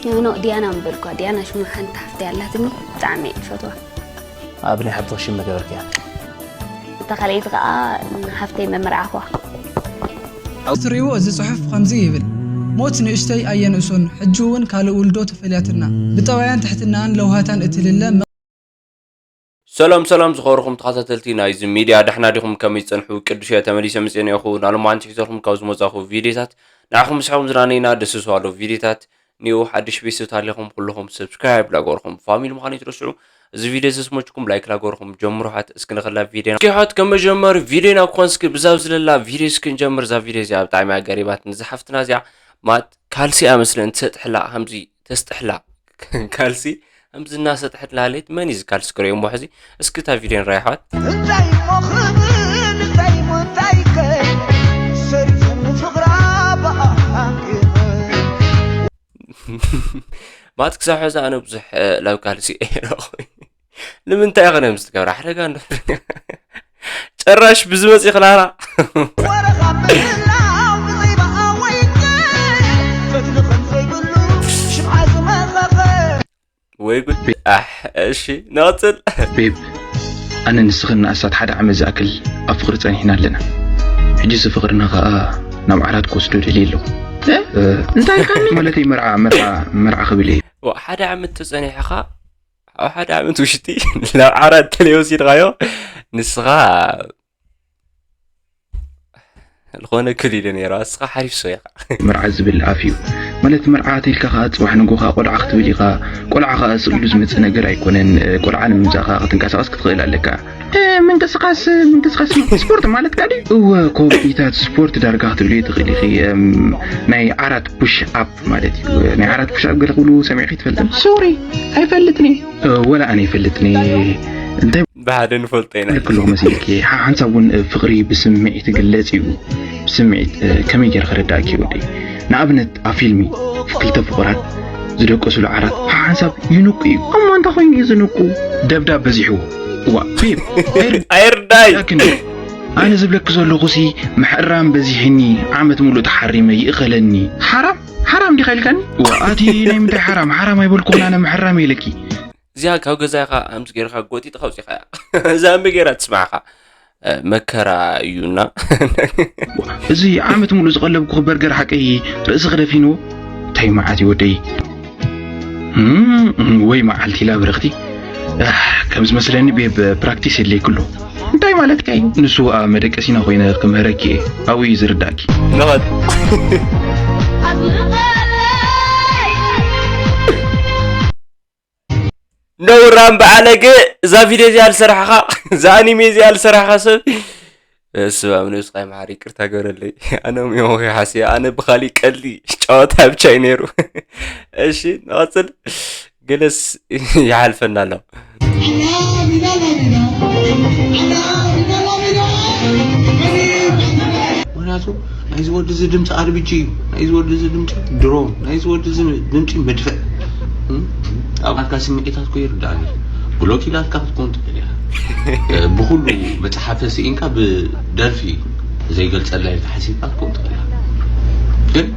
ኖ፣ ዲያና ምበልኳ። ዲያና ሽሙ ሓንቲ ሓፍተይ ኣላትኒ፣ ብጣዕሚ እየ ዝፈትዋ። ኣብ ናይ ሓብትኺ ሽም መገበርክያ? እታ ካልኣይቲ ከዓ ሓፍተይ መመርዓኽዋ። ትሪኡ እዚ ጽሑፍ ከምዚ ይብል፣ ሞት ንእሽተይ ኣየንእሶን፣ ሕጂ እውን ካልእ ውልዶ ተፈልያትና፣ ብጠባያን ትሕትናን ለውሃታን እትልለ ሰላም ሰላም ዝኸበርኩም ተኸታተልቲ ናይዚ ሚድያ፣ ዳሕና ዲኹም? ከመይ ዝጸንሑ? ቅዱስ እየ ተመሊሰ መጽኤ ነኹ። ናሎም ኣንቲ ሒዘልኩም ካብ ዝመጻኹ ቪድዮታት ንዓኹም ምስሕኹም ዝናነይና ደስ ዝባሉ ቪድዮታት ኒው ሓድሽ ቤተሰብ ታሊኹም ኩልኹም ሰብስክራይብ ላገርኹም ፋሚሊ ምዃኑ ይትረስዑ። እዚ ቪድዮ ዘስመችኩም ላይክ ላገርኹም ጀምሩ። ሓት እስኪ ንኸላ ቪድዮ እስኪ ሓት ከመጀመር ቪድዮና ክኾን እስኪ ብዛብ ዝለላ ቪድዮ እስኪ ንጀምር። እዛ ቪድዮ እዚኣ ብጣዕሚ ኣገሪባት ንዝሓፍትና እዚኣ ማት ካልሲ ኣመስለን ትሰጥሕላ ከምዚ ተስጥሕላ ካልሲ ከምዚ እናሰጥሐት ላሌት መን እዩ እዚ ካልሲ ክርእዮ እሞ ሕዚ እስኪ እታ ቪድዮ ንራይ ኣሕዋት። እንታይ እሞ ክብል እንታይ እሞ እንታይ ከ ሰርተኒ ፍቕራ ብኣሃንግበ ማት ክሳብ ሕዚ ኣነ ብዙሕ ላብ ካልሲ ኣይረኹ ንምንታይ ኸነ ምስ ትገብራ ሓደጋ እንዶ ጨራሽ ብዝመፅ ይኽላና ወረኻ ብህላው ብዘይበኣ ወይቀ ፈትሊ ከም ዘይብሉ ሽምዓ ዝመኸኸ ወይ ጉድ ኣሕ እሺ ንቐፅል ቤብ ኣነ ንስኽን ንኣሳት ሓደ ዓመት ዝኣክል ኣብ ፍቕሪ ጸኒሕና ኣለና። ሕጂ እዚ ፍቕርና ኸኣ ናብ ዓራት ክወስዶ ደልየ ኣለኹ። እንታይ ኢልካኒ? ማለተይ መርዓ መርዓ መርዓ ክብል እየ። ዋ ሓደ ዓመት ተጸኒሕኻ ኣብ ሓደ ዓመት ውሽጢ ናብ ዓራት ተለይ ወሲድኻዮ ንስኻ ዝኾነ ክል ኢለ ነይሩ ኣስኻ ሓሪፍ ሰው ኢኻ። መርዓ ዝብል ኣፍ እዩ ማለት መርዓ ተልካ ኸዓ ጽባሕ ንጎ ኸዓ ቆልዓ ክትብል ኢኻ። ቆልዓ ኸዓ ስቕ ኢሉ ዝመጽእ ነገር ኣይኮነን። ቆልዓ ንምምጻእ ኸዓ ክትንቀሳቐስ ክትኽእል ኣለካ። ምንቅስቃስ ምንቅስቃስ ስፖርት ማለት ካ ድዩ? እወ ኮምፒታት ስፖርት ዳርጋ ክትብልዮ ትኽእል ኢኺ። ናይ ዓራት ፑሽ ኣፕ ማለት እዩ። ናይ ዓራት ፑሽ ኣፕ ገለ ክብሉ ሰሚዕኺ ትፈልጥን? ሶሪ ኣይፈልጥን እየ። ወላ ኣነ ይፈልጥን እየ። እንታይ ብሓደ ንፈልጦ ኢና። ልክ ኣለኹ መሲልኪ። ሓንሳብ እውን ፍቕሪ ብስምዒት ይግለጽ እዩ። ብስምዒት ከመይ ገይረ ክረዳእኪ ወደይ? ንኣብነት ኣብ ፊልሚ ክልተ ፍቑራት ዝደቀሱሉ ዓራት ሓሓንሳብ ይንቁ እዩ። እሞ እንታይ ኮይኑ እዩ ዝንቁ? ደብዳብ በዚሕዎ። እዋ ቤብ ኣይርዳይ። ኣነ ዝብለኪ ዘለኹሲ ምሕራም በዚሕኒ ዓመት ሙሉእ ተሓሪመ ይእኸለኒ። ሓራም ሓራም ዲኻ ኢልካኒ? ዋ ኣቲ ናይ ምንታይ ሓራም ሓራም ኣይበልኩን ኣነ ምሕራም ኢለኪ። እዚኣ ካብ ገዛኻ ኣምስ ገይርካ ጎጢጥካ ኣውፂኻያ እዛ ኣምበ ገይራ ትስማዕካ መከራ እዩና እዚ ዓመት ሙሉእ ዝቐለብኩ በርገር ሓቀይ ርእሲ ክደፊኑ እንታይ መዓት ይወደይ ወይ መዓልቲ ኢላ ብርኽቲ ከም ዝመስለኒ ቤብ ፕራክቲስ የድለይ ክሎ እንታይ ማለት ከይ ንሱ ኣብ መደቀሲና ኮይነ ክምህረኪ እየ ኣብኡ እዩ ዝርዳእኪ ንኸድ ነውራም በዓለገ እዛ ቪድዮ እዚኣ ዝሰራሕኻ እዛ ኣኒሜ እዚኣ ዝሰራሕኻ ሰብ ስባ ምንስኻ ይመሓር ይቅርታ ገረለይ ኣነ ሚሆ ሓስየ ኣነ ብካሊእ ቀልዲ ጨዋታ ብቻ እዩ ነይሩ እሺ ንቐፅል ገለስ ይሓልፈና ኣሎ ምክንያቱ ናይዚ ወዲ እዚ ድምፂ ኣርቢጂ እዩ ናይዚ ወዲ እዚ ድምፂ ድሮን ናይዚ ወዲ እዚ ድምፂ መድፍዕ ኣብካ ስምዒታት ኮ ይርዳእኒ ብሎክ ኢላትካ ክትኮን ትኽእል ኢኻ ብኩሉ መፅሓፈ ስኢንካ ብደርፊ ዘይገልፀላ ኢልካ ሓሲብካ ክትኮን ትኽእል ኢኻ ግን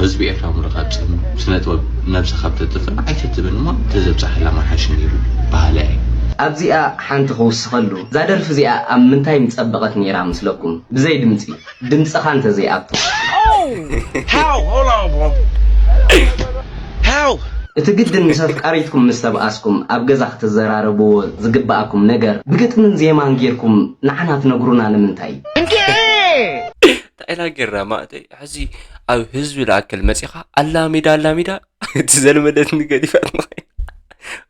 ህዝቢ ኤርትራ ሙሉእ ካብ ጸልማት ስነ ጥበብ ነብስኻ ኣብ ተጥፍእ ኣይትትብን እሞ ተዘብጻሕ ዕላማ ይሓሽ ነይሩ በሃላይ እየ። ኣብዚኣ ሓንቲ ክውስኸሉ፣ እዛ ደርፊ እዚኣ ኣብ ምንታይ ምጸበቐት ነይራ ምስለኩም? ብዘይ ድምጺ፣ ድምጽኻ እንተዘይኣቱ። እቲ ግድን ምስ ኣፍቃሪትኩም ምስ ተብኣስኩም ኣብ ገዛ ክትዘራረብዎ ዝግበኣኩም ነገር ብግጥምን ዜማን ጌርኩም ንዓና ትነግሩና ንምንታይ? እንታይ ኢላ ጌራ ማእተይ ሕዚ ኣብ ህዝቢ ልኣክል መጺኻ ኣላሚዳ ኣላሚዳ እቲ ዘልመደትኒ ገዲፋትኒ ኸይዳ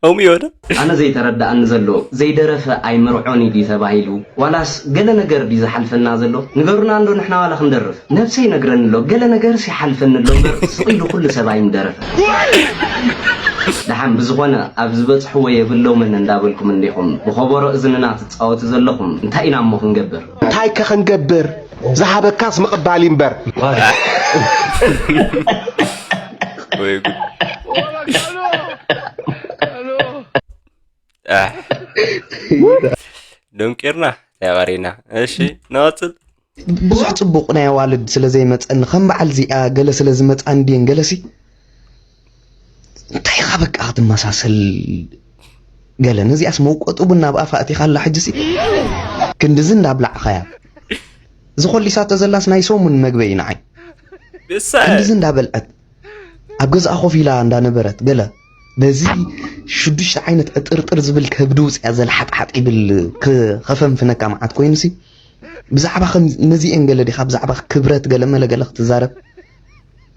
ከምኡ ይወደ ኣነ ዘይተረድኣኒ ዘሎ ዘይደረፈ ኣይምርዖን እዩ ድዩ ተባሂሉ ዋላስ ገለ ነገር ድዩ ዝሓልፈና ዘሎ ንገሩና እንዶ ንሕና ዋላ ክንደርፍ ነብሰይ ይነግረኒ ኣሎ ገለ ነገርስ ይሓልፈኒ ኣሎ እምበር ስቕ ኢሉ ኩሉ ሰብ ኣይምደረፈን ደሓን ብዝኾነ ኣብ ዝበጽሕዎ የብሎምን እንዳበልኩም እንዲኹም ብኸበሮ እዝንና ትጻወቱ ዘለኹም እንታይ ኢና እሞ ክንገብር እንታይ ከ ክንገብር ዝሃበካስ ምቕባል እዩ እምበር። ደንቂርና ተቐሪና። እሺ ንቐፅል። ብዙሕ ፅቡቕ ናይ ኣዋልድ ስለ ዘይመፀኒ ከም በዓል እዚኣ ገለ ስለ ዝመፃኒ ድየን ገለሲ እንታይ ኢኻ በቃ ክትመሳሰል? ገለ ነዚኣስ መውቀጡ ቡና ኣብ ኣፋ ኣእቲኻላ። ሕጂ ሲ ክንድዚ እንዳብላዕኻያ፣ እዚ ኮሊሳቶ ዘላስ ናይ ሰሙን መግበይ ንዓይ። ብሳ ክንድዚ እንዳበልዐት ኣብ ገዛኣ ኮፍ ኢላ እንዳነበረት፣ ገለ በዚ ሽዱሽተ ዓይነት ዕጥርጥር ዝብል ከብዲ ውፅያ፣ ዘልሓጥሓጥ ይብል፣ ክኸፈንፍነካ መዓት ኮይኑሲ፣ ብዛዕባ ከም ነዚኤን ገለ ዲኻ፣ ብዛዕባ ክብረት ገለ መለ ገለ ክትዛረብ?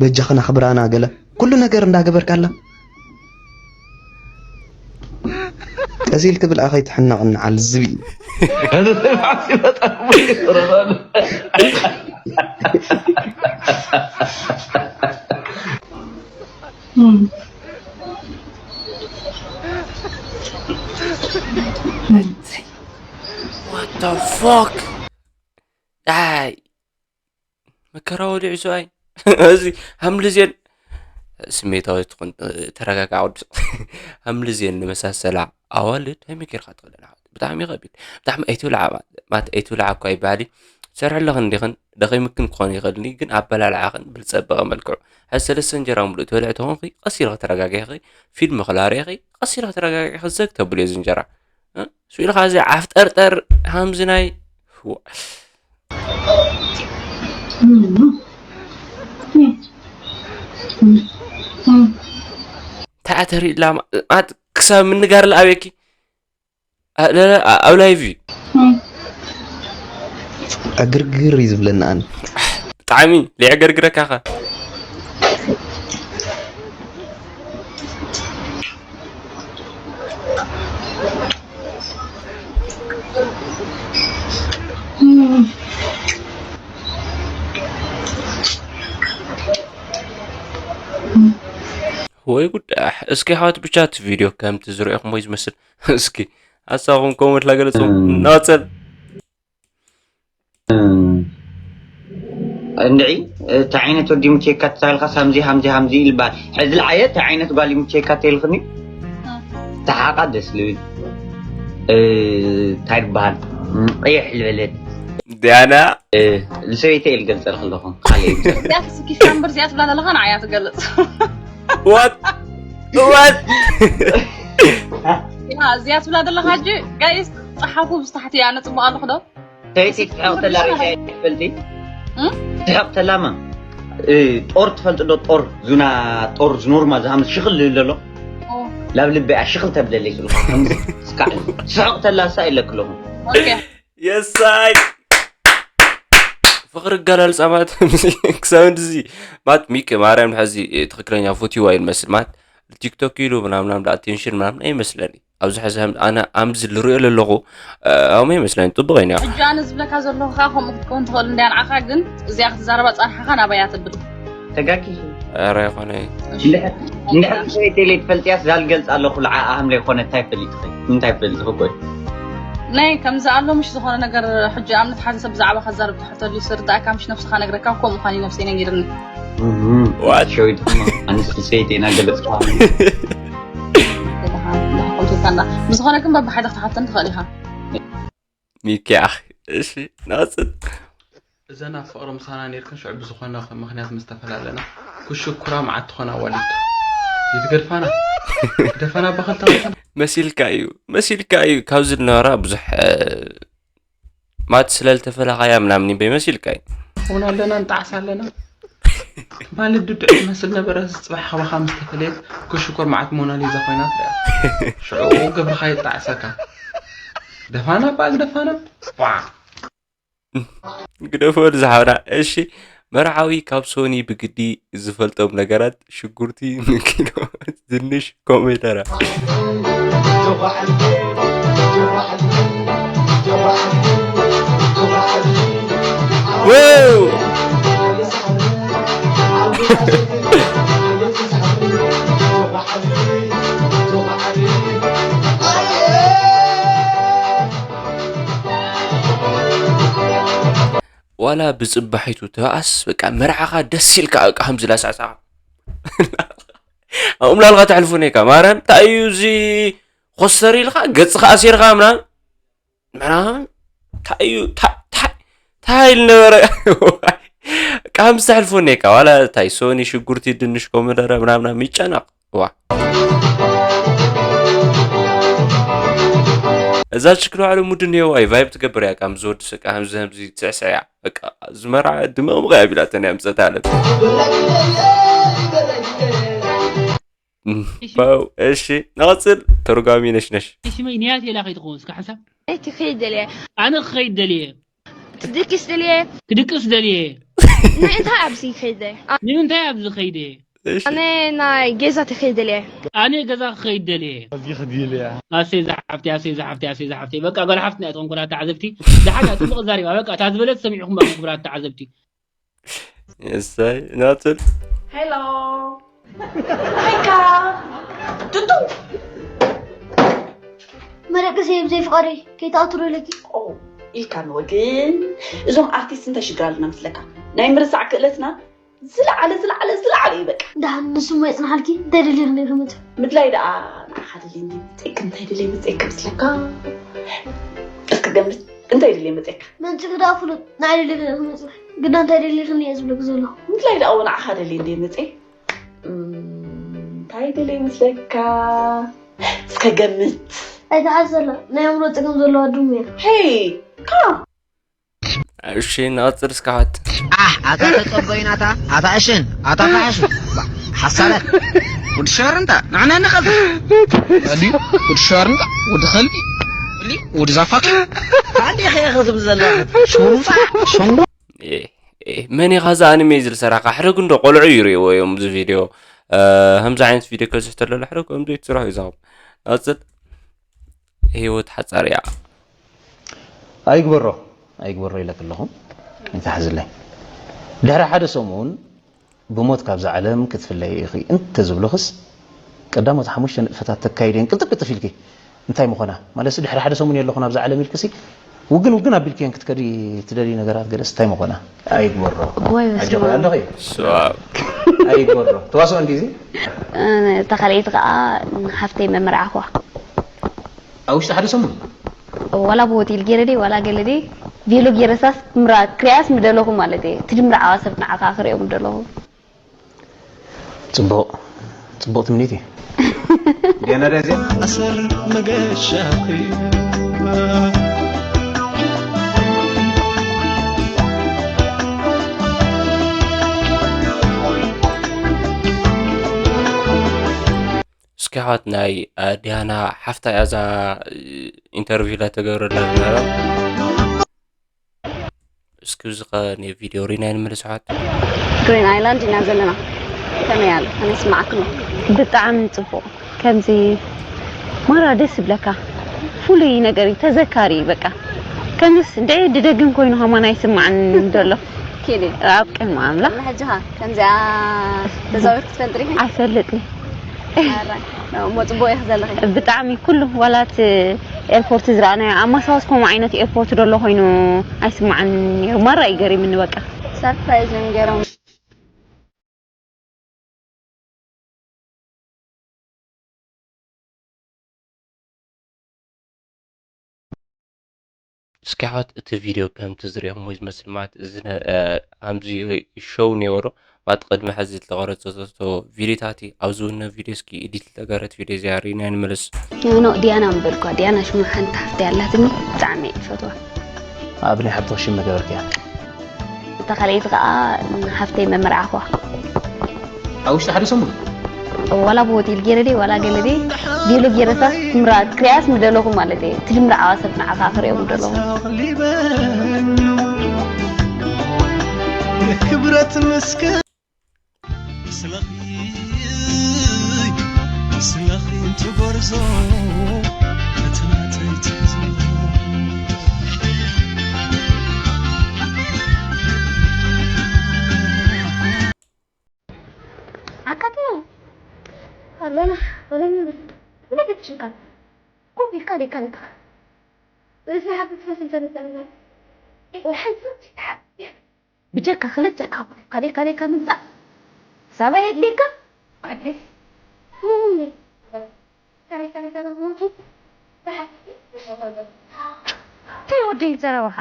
በጃኽን ኣኽብራና ገለ ኩሉ ነገር እንዳገበርካላ፣ ቀስ ኢልክ ብልዓ፣ ከይትሕነቕ ንዓል ዝብኢ። What the fuck? ኣይ መከራ ወዲዑ ሰብኣይ። እዚ ሃምልዜን ስሜታዊ ትኹን፣ ተረጋጋ ቅዱስ። ሃምልዜን ንመሳሰላ ኣዋልድ ሃይመ ጌርካ ትኽእለን ኣሕዋት። ብጣዕሚ ከቢድ። ብጣዕሚ ኣይትብልዓ ማለት፣ ማለት ኣይትብልዓ እኳ ይበሃል እዩ። ትሰርሒ ኣለኽን እንዲኽን ደኺምክን ክኾን ይኽእል፣ ግን ኣበላልዓኽን ብዝፀበቐ መልክዑ። ሕዚ ሰለስተ እንጀራ ሙሉእ ትበልዒ ተኾንኺ፣ ቀስ ኢልኺ ተረጋጊኺ፣ ፊልም ክላሪኺ፣ ቀስ ኢልኺ ተረጋጊኺ ዘግ ተብልዮ እዚ እንጀራ። እ? ስኡ ኢልካ እዚ ዓፍጠርጠር ሃምዚ ናይ፣ ዋ። እንታይ ተሪእላ ማ-፣ ማት ክሳብ ምንጋር ለኣቤኪ። ኣ-፣ ለ-፣ ለ-፣ ኣ-፣ ኣብ ላይቭ እዩ። ዕግርግር እዩ ዝብለኒ ኣነ። ብጣዕሚ ሊዕገርግረካ ኸ። ወይ ጉድ። ኣሕ፣ እስኪ ኣሕዋት ብቻት ቪድዮ ከምቲ ዝረእኹም ወይ ዝመስል። እስኪ ኣሳኹም ኮመንት ላገለጹ። ናጸል እንድዒ፣ እቲ ዓይነት ወዲ ይምችየካ ተታልካ ሳምዚ ሃምዚ ሃምዚ ይልባል። ሕዚ ልዓየ እቲ ዓይነት ጓል ይምችየካ ተይልክኒ። ተሓቃ ደስ ልብል። እ፣ እንታይ ይበሃል? ም፣ ቅይሕ ልበለት። ዲያና እ፣ ልሰበይተ ኢል ገልጸልክ ኣለኹ። ካልእ ይምጸል። እዚኣ ስኪሻምብር እዚኣ ትብላ ዘለኻ ንዓያ ትገልጽ። ዋት ዋት ያ እዚኣ ትብላ ዘለኻ ሕጂ ጋይስ ጸሓፉ ብዝታሕቲ ኣነ ጽቡቕ ኣለኹ ዶ? ሰበይቲ ትስሕቕ ተላ ርእሰያ ትፈልጢ? እም? ትስሕቕ ተላማ። እ፣ ጦር ትፈልጢ ዶ? ጦር፣ ዙና ጦር ዝኖርማ ዝሃም ሽኽል ዝብል ዘሎ። ኦ፣ ላብ ልበያ ሽኽል ተብለለይ ስሉ። ስካዕ። ትስሕቕ ተላ እሳ ኢለክ ኣለኹ። ኦኬ። የሳይ ፍቕሪ ኣገላልጻ ማለት ክሳብ እንድዚ ማለት ሚኪ ማርያም ሕዚ ትኽክለኛ ፎቲዋ እዩ ዝመስል ማለት ቲክቶክ ኢሉ ምናምን ምናምን ኣቴንሽን ምናምን ኣይመስለኒ። ኣብዚ ሕዚ ሃም-፣ ኣነ ኣምዚ ዝሪኦ ዘለኹ ኣም ኣይመስለኒ። ጥቡቕ እዩ ነይሩ። ሕጂ ኣነ ዝብለካ ዘለኹ ከዓ ከምኡ ክትከውን ትኽእል እንድያ ንዓኻ፣ ግን እዚኣ ክትዛረባ ፃንሓኻ ናበያ ትብል። ተጋጊኺ። ኧረ ኣይኮነ። እንድሕር ሰበይቲ ኢለ ትፈልጥያስ ዛል ገልጽ ኣለኹ ልዓ ኣህም ለይኮነ እንታይ ፈሊጥኺ? እንታይ ፈሊጥኺ ቆይ? ናይ ከምዚ ኣሎ ምሽ ዝኾነ ነገር ሕጂ ኣብነት ሓደ ሰብ ብዛዕባ ከዛርብ ትሕተሉ ስርዳእካ ምሽ ነብስኻ ነግረካ ከምኡ ኳን እዩ ነብሰይ ነጊርኒ። እም፣ ዋት? ሸዊትኩም ኣንስቲ ሰበይቲ ኢና ገለጽኳ። ብዝኾነ ግን በብሓደ ክትሓተን ትኽእል ኢኻ። ሚኪ ኣኺ እሺ ናጽል እዘን ኣብ ፍቕሪ ምሳና ነይርክን ሽዑ ብዝኾነ ምኽንያት ምስ ተፈላለና ክሽኩራ መዓት ትኾና ዋሊድ ይትገድፋና ግደፋና በኸልታ ወሰን መሲልካ እዩ መሲልካ እዩ ካብዚ ዝነበራ ብዙሕ እ፣ ማት ስለ ዝተፈለኻያ ምናምን ይበይ መሲልካ እዩ እውን ኣለና ንጣዕስ ኣለና ማለት ድድዕ ትመስል ነበረ። እዚ ፅባሕ ካባኻ ምስ ተፈለየት ክሽኩር መዓት ሞናሊዛ ኮይና ትሪኣ። ሽዑ ግብርኻ ይጣዕሰካ። ደፋና ባ ግደፋና ባ ግደፎ ዝሓውና እሺ መርዓዊ ካብ ሶኒ ብግዲ ዝፈልጦም ነገራት ሽጉርቲ ንኪሎ ድንሽ ኮሜደራ ዋላ ብፅባሒቱ ተባኣስ በቃ መርዓኻ ደስ ኢልካ በቃ ከምዚ ላሳዕሳዕ ኣኡምላልካ ተሕልፉ ነካ ማርያም እንታይ እዩ እዚ ኮስተር ኢልካ ገፅኻ ኣሲርካ ምናምን ምናምን እንታይ እዩ እንታይ እንታይ እንታይ ኢሉ ነበረ ቃም ዝተሕልፉ ነካ ዋላ እንታይ ሶኒ ሽጉርቲ ድንሽ ኮመደረ ምናምና ይጨነቕ ዋ እዛ ችክሎ ዓለ ሙድ እኒኦ ኣይ ቫይብ ትገብር እያ። ቃ ምስ ወዲ ሰቃ ከምዚ ከምዚ ትስዕስዕ እያ። በቃ ዝመርዓ ድመቕምቕ እያ ቢላተን እያ ምጸት ኣለም። ዋው፣ እሺ፣ ንቐጽል። ተርጓሚ ነሽነሽ። ሽመይ ንያት የላ ከይትኸውን እስካ ሓሳብ? ኣይ ትኸይድ ደልየ። ኣነ ክኸይድ ደልየ። ትድቅስ ደልየ። ክድቅስ ደልየ። ናይ እንታይ ኣብዚ ይኸይድ ደልየ? ኣ- ንምንታይ ኣብዚ ኸይደ? እሺ። ኣነ ናይ ገዛ ትኸይድ ደልየ። ኣነ ገዛ ክኸይድ ደልየ። ኣሰይ ዝሓፍቲ፣ ኣሰይ ዝሓፍቲ፣ ኣሰይ ዝሓፍቲ። በቃ ጓል ሓፍትና እያ ትኾን ኩላት ተዓዘብቲ። ዝሓዳ ጽቡቕ ዛሪባ። በቃ እታ ዝበለት ሰሚዕኹም በቃ ኩላት ተዓዘብቲ። እሰይ፣ ናጽል። ሄሎ። ሃይካ። ቱቱ። መደቀሲ ብዘይ ፍቓደይ ከይትኣትሩ ኢለኪ። ኦ፣ ኢልካ ንወግን። እዞም ኣርቲስት እንታይ ሽግር ኣለና መስለካ? ናይ ምርሳዕ ክእለትና ዝለዓለ፣ ዝለዓለ፣ ዝለዓለ እዩ በቃ። ደሓን ንሱ እሞ የጽንሓልኪ። እንታይ ደሊኽኒ ክመጽእ? ምድላይ ደኣ ንዓኻ ደልየ እንድየ መጸእካ። እንታይ ደልየ መጸእካ መስለካ? እስኪ ገምት። እንታይ ደልየ መጸእካ? መንጽኺ ደኣ ፍሉጥ። ንዓይ ደሊኽኒ ክመጽእ። ግዳ እንታይ ደሊኽኒ እየ ዝብለኪ ዘለኹ። ምድላይ ደኣ ንዓኻ ደልየ እንድየ መጸ። እም፣ እንታይ ደልየ መስለካ? እስከ ገምት። ኣይትሓዝ ዘላ። ናይ ኣእምሮ ጸገም ዘለዋ ድሙ እያ። ሄይ፣ ካም። እሺ፣ ንቐጽል እስካባት። ኣሕ፣ ኣታ ተጸበዩና፣ ኣታ፣ ኣታ እሽን፣ ኣታ ፈሓሹ። ባ፣ ሓሳዳት። ወዲ ሸርንታ፣ ንዕና ንኸልቢ። ከልቢ፣ ወዲ ሸርንታ፣ ወዲ ከልቢ። ከልቢ፣ ወዲ ዛፋኪ። ኣንዴ ኸየ ኸዝብል ዘለኻ። ሸሩጣ፣ ሸንጎ። ኤ፣ ኤ፣ መን ኢኻ እዚ ኣኒሜ እዚ ዝሰራኻ? ሕረግ እንዶ ቆልዑ ይርእይዎ እዮም እዚ ቪድዮ። እ፣ ከምዚ ዓይነት ቪድዮ ከዝሕ ተሎ ሕረግ ከምዚ ትስራሕ እዩ ዛኹም። ንቐጽል። ህይወት ሓጻር እያ። ኣይግበሮ፣ ኣይግበሮ ኢለኪ ኣለኹ። ኣይትሓዝለይ። ድሕሪ ሓደ ሰሙን ብሞት ካብዛ ዓለም ክትፍለይ ኢኺ እንተዝብሉኽስ፣ ቀዳሞት ሓሙሽተ ንጥፈታት ተካይድየን ቅልጥፍ ቅልጥፍ ኢልኪ። እንታይ ምኾና? ማለትሲ ድሕሪ ሓደ ሰሙን የለኹን ኣብዛ ዓለም ኢልክሲ፣ ውግን ውግን ኣቢልክየን ክትከዲ ትደልዪ ነገራት ገለስ እንታይ ምኾና? ኣይግበሮ። እዋይ፣ በስመ ኣብ። ኣጆኺ ኣለኺ? ስዋ። ኣይግበሮ። ተዋስኦ እንዲዚ? እታ ካልኣይቲ ከኣ ሓፍተይ መመርዓኹዋ። ኣብ ውሽጢ ሓደ ሰሙን? ዋላ ብሆቴል ገይረ ድየ፣ ዋላ ገለ ድየ፣ ቬሎ ገይረሳስ ምራ-፣ ክሪኣስ ምደለኹ ማለት እየ። እቲ ድምርዓዋ ሰብ ንዓኻ ክሪኦ ምደለኹ። ጽቡቕ፣ ጽቡቕ ትምኒት እዩ። ዲያና ዳዜ? ኣሰር መገሻኺ። እስኪ ኣሕዋት ናይ፣ እ፣ ዲያና ሓፍታ እያ እዛ፣ እ፣ ኢንተርቪው ላ ተገብረላ ዝነበረ። እስኪ እዚ ኸ ናይ ቪድዮ ሪና ይንመለስ ኣሕዋት። ግሪን ኣይላንድ ኢና ዘለና። ከመይ ኣሎ? ከመይ ይስማዓኩም? ብጣዕሚ ጽቡቕ። ከምዚ ማራ ደስ ይብለካ። ፍሉይ ነገር እዩ፣ ተዘካሪ እዩ በቃ። ከምዚስ እንደ ድደግም ኮይኑ ከማን ኣይስማዕን ዘሎ። ኪዲ። ኣብ ቅድሚ ኣምላኽ። ቅድሚ ሕጂ ኸ ከምዚኣ ተዛዊርኪ ትፈልጢ ዲኺ? ኣይፈልጥን። ኣረ፣ እሞ ጽቡቕ ኢኺ ዘለኺ። ብጣዕሚ ኩሉ ዋላ እቲ ኤርፖርት ዝረኣናዮ ኣብ ማሳዋስ ከምኡ ዓይነት ኤርፖርት ዘሎ ኮይኑ ኣይስማዕን ነይሩ። ማራ እዩ ገሪምኒ በቃ። ሰርፕራይዝ እዮም ገይሮም። እስኪ ኣሕዋት እቲ ቪድዮ ከምቲ ዝሪኦሞ ዝመስል ማለት እዚ ነ-፣ እ፣ ከምዚ ሾው ነይሩ ማለት ቅድሚ ሕዚ ዝተቐረጸቶ ቪድዮታት እዩ። ኣብዚ እውን ቪድዮ እስኪ ኤዲት ዝተገበረት ቪድዮ እዚኣ ሪእና ንመለስ። ኖ፣ ኖ፣ ዲያና ምበልኳ። ዲያና ሽሙ ሓንቲ ሓፍቲ ኣላትኒ፣ ብጣዕሚ እየ ዝፈትዋ። ኣብ ናይ ሓብትኺ ሽም መገበርክያ? እታ ካልኣይቲ ከኣ ሓፍተይ መመርዓኹዋ። ኣብ ውሽጢ ሓደ ሰሙን? ዋላ ብሆቴል ገይረ ድየ፣ ዋላ ገለ ድየ፣ ቬሎ ገይረሳስ ምራ-፣ ክሪኣስ ምደለኹ ማለት እየ። እቲ ድምርዓዋ ሰብ ንዓኻ ክሪኦ ምደለኹ። ክብረት ምስክ-፣ ስለኺ፣ ስለኺ ትጎርዞ፣ እቲ ናተይ ትሕዞ። ኣካቱ ኣለና፣ ኣለና። እንታይ ክትሽንካ? ኮፍ ኢልካ ዲካ ኣለካ? እዚ ሓቂ ትፈስል ዘለካ? ወሓይ፣ ብጀካ ክልተ ካብ ካልእ ካልእ ካብ ምምጻእ ሳባ የድልየካ? ኣደ። እንታይ ወደይ ዘረባኻ?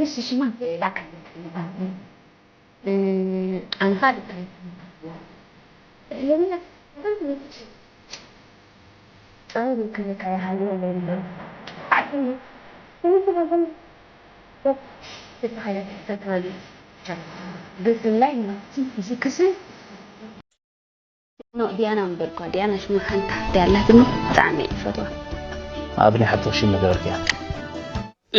እሺ፣ ሽማ ላክ። እም፣ አንፋል። ኖ፣ ዲያና እምበር እኳ፣ ዲያና ሽማ ሓንቲ ሓፍቲ ኣላትኒ፣ ብጣዕሚ እየ ዝፈትዋ። ኣብ ናይ ሓብትኺ ሽም ምገበርክያ?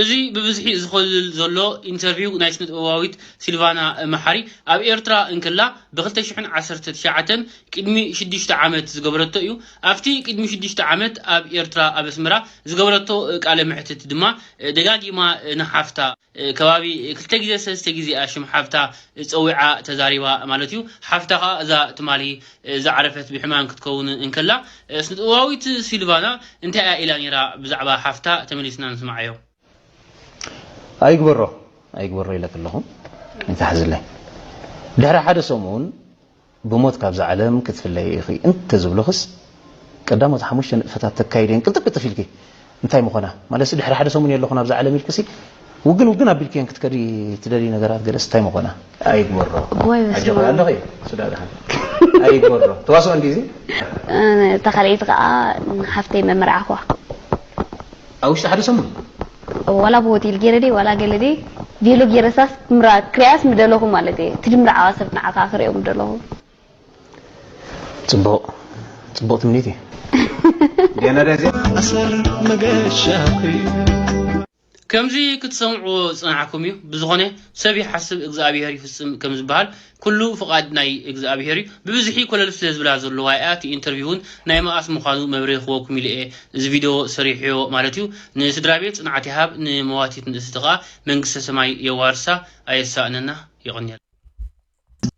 እዚ ብብዝሒ ዝኸልል ዘሎ ኢንተርቪው ናይ ስነ-ጥበባዊት ሲልቫና መሓሪ ኣብ ኤርትራ እንከላ ብ ክልተ ሽሕን ዓሰርተ ትሽዓተን ቅድሚ ሽዱሽተ ዓመት ዝገበረቶ እዩ። ኣብቲ ቅድሚ ሽዱሽተ ዓመት ኣብ ኤርትራ ኣብ ኣስመራ ዝገበረቶ ቃለ መሕትት ድማ ደጋጊማ ንሓፍታ ከባቢ ክልተ ግዜ ሰለስተ ግዜ እያ ሽም ሓፍታ ጸዊዓ ተዛሪባ ማለት እዩ። ሓፍታ ከኣ እዛ ትማሊ ዝዓረፈት ብሕማም ክትከውን እንከላ፣ ስነ-ጥበባዊት ሲልቫና እንታይ እያ ኢላ ነይራ ብዛዕባ ሓፍታ? ተመሊስና ንስማዓዮ። ኣይግበሮ፣ ኣይግበሮ ኢለኪ ኣለኹ። ኣይትሓዝለይ። ድሕሪ ሓደ ሰሙን ብሞት ካብዛ ዓለም ክትፍለይ ኢኺ እንተዝብሉኽስ፣ ቀዳሞት ሓሙሽተ ንጥፈታት ተካይደን ቅልጥፍ ቅልጥፍ ኢልኪ። እንታይ ምኾና? ማለትሲ ድሕሪ ሓደ ሰሙን የለኹን ኣብዛ ዓለም ኢልክሲ፣ ውግን ውግን ኣቢልክየን ክትከዲ ትደልዪ ነገራት ገለስ እንታይ ምኾና? ኣይግበሮ። እዋይ፣ በስመ ኣብ። ኣይትበላ ኣለኺ፣ ሱዳ ድሓን። ኣይግበሮ። ተዋስኦ እንድዩ እዚ? እታ ካልኣይቲ ከኣ ሓፍተይ መመርዓኹዋ። ኣብ ውሽጢ ሓደ ሰሙን? ዋላ ብሆቴል ገይረ ድየ፣ ዋላ ገለ ድየ፣ ቬሎ ገይረሳስ ምራ-፣ ክሪኣስ ምደለኹ ማለት እየ። እቲ ድምርዓዋ ሰብ ንዓኻ ክሪኦ ምደለኹ። ጽቡቕ፣ ጽቡቕ ትምኒት እዩ። ዲያና ዳዜ። ኣሰር መገሻኺ። ከምዚ ክትሰምዕዎ ዝጸናሕኩም እዩ። ብዝኾነ፣ ሰብ ይሓስብ እግዚኣብሔር ይፍጽም ከም ዝበሃል፣ ኩሉ ፍቓድ ናይ እግዚኣብሔር እዩ። ብብዝሒ ኮለል ስለ ዝብላ ዘለዋ እያ፣ እቲ ኢንተርቪው እውን ናይ መኣስ ምዃኑ መብርሂ ክወኩም ኢለ እየ እዚ ቪድዮ ሰሪሐዮ ማለት እዩ። ንስድራ ቤት ጽንዓት ይሃብ፣ ንመዋቲት ንእስቲ ከኣ መንግስተ ሰማይ የዋርሳ፣ ኣየሳእነና። የቐንየልና።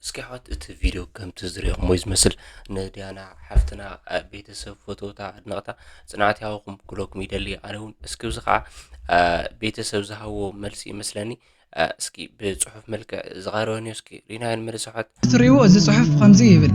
እስኪ ኣሕዋት፣ እቲ ቪድዮ ከምቲ ዝሪእኹምዎ እዩ ዝመስል። ንዲያና ሓፍትና፣ እ፣ ቤተሰብ፣ ፈተውታ፣ ኣድነቕታ ጽንዓት ይሃብኹም ክብለኩም ይደሊ። ኣነ እውን እስኪ፣ እዚ ኸዓ፣ እ፣ ቤተሰብ ዝሃብዎ መልሲ ይመስለኒ። እ፣ እስኪ ብጽሑፍ መልክዕ ዝቐረበ እኒኦ፣ እስኪ ሪናዮ ንመለስ ኣሕዋት። እትርእይዎ እዚ ጽሑፍ ከምዚ ይብል፣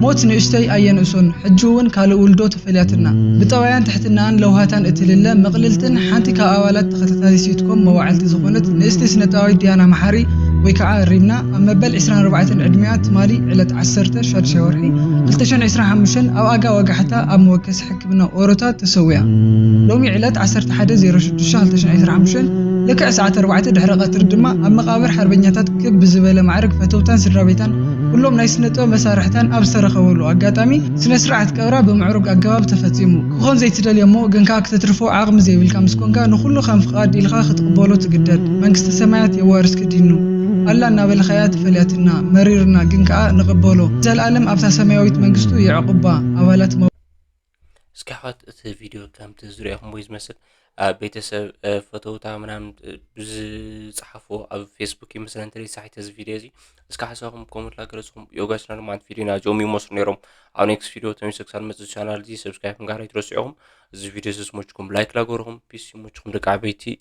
ሞት ንእሽተይ ኣየንእሶን፣ ሕጂ እውን ካልእ ውልዶ ተፈልያትና። ብጠባያን ትሕትናኣን ለውሃታን እትልለ፣ ምቕልልትን ሓንቲ ካብ ኣባላት ተኸታታሊ ሲትኮም መዋዕልቲ ዝኾነት ንእስቲ ስነ-ጥበባዊት ዲያና መሓሪ ወይ ከዓ ሪምና ኣብ መበል ዕስራን ኣርባዕተን ዕድሚኣ ትማሊ ዕለት ዓሰርተ ሻድሻይ ወርሒ ክልተ ሽሕን ዕስራን ሓሙሽተን ኣብ ኣጋ ወጋሕታ ኣብ መወከሲ ሕክምና ኦሮታ ተሰዊኣ። ሎሚ ዕለት ዓሰርተ ሓደ ዜሮ ሽዱሽተ ክልተ ሽሕን ዕስራን ሓሙሽተን ልክዕ ሰዓት ኣርባዕተ ድሕሪ ቀትሪ ድማ ኣብ መቓብር ሓርበኛታት ክብ ብዝበለ ማዕርግ ፈተውታን ስድራ ቤታን ኩሎም ናይ ስነ-ጥበብ መሳርሕታን ኣብ ዝተረኸበሉ ኣጋጣሚ ስነ-ስርዓት ቀብራ ብምዕሩግ ኣገባብ ተፈጺሙ። ክኾን ዘይትደልዮ እሞ ግን ከኣ ክተትርፎ ዓቕሚ ዘይብልካ ምስ ኮንካ ንኹሉ ከም ፍቓድ ኢልካ ክትቕበሎ ትግደድ። መንግስተ ሰማያት የዋርስኪ ዲኑ። ኣላ እናበልኻያ ተፈልያትና፣ መሪርና፣ ግን ከኣ ንቕበሎ። ንዘለኣለም ኣብታ ሰማያዊት መንግስቱ የዕቑባ። ኣባላት መ- እስኪ ኣሕዋት፣ እቲ ቪድዮ ከምቲ ዝሪኦኹምዎ እዩ ዝመስል። ኣብ ቤተሰብ፣ እ፣ ፈተውታ ምናምን፣ እ፣ ብዝጸሓፍዎ ኣብ ፌስቡክ ይመስለኒ እንተ ሳሒተ እዚ ቪድዮ እዚ። እስኪ ሓሳብኩም ኮመንት ላገለጽኩም፣ ዮጋ ቻናል ማለት ቪድዮ ናዚኦም ይመስሉ ነይሮም። ኣብ ኔክስት ቪድዮ ተመልሰ ክሳብ መጽእ ቻናል እዚ ሰብስክራይብ ምግባር ኣይትረስዑ ኢኹም። እዚ ቪድዮ እዚ ዝመችኩም ላይክ ላገርኹም። ፒስ ይመችኩም ደቂ ዓበይቲ።